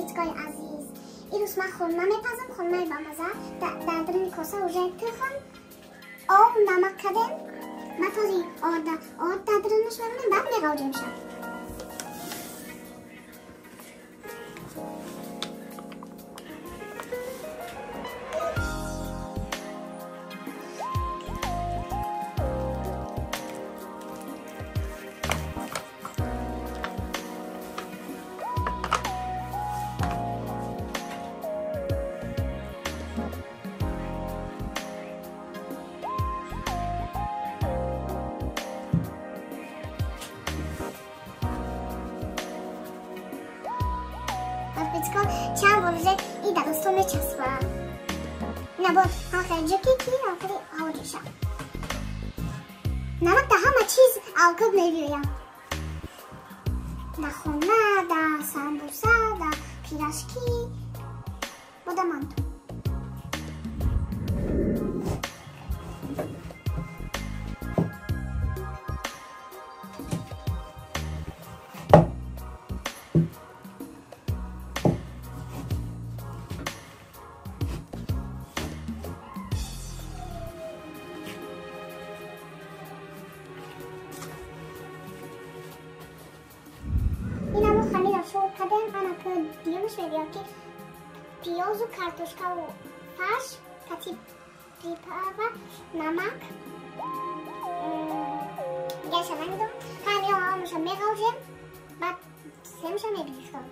Подписчикои азиз, ирӯз ман хурма мепазам, хурмаи бамаза. Дар даруни коса уже тухм, об, намак кардем. Ман този орд дар дарунаш мемонем, баъд меғавҷемша. Подписчико, чанд бор уже и дар дастон мечаспа. Ина бод ҳамхел ҷуки ки ҳамхели ҳавҷиша. Намак дар ҳама чиз алкоб мебиёям. Дар хона, дар самбуса, дар пирожки, бо дар манту. Диюмаш мебиёд ки пиёзу картошкаву фарш, кати приправа, намак, дигарша намедонам. Ҳамиё ҳамаша меғавжем, баъд семаша мебирихтам.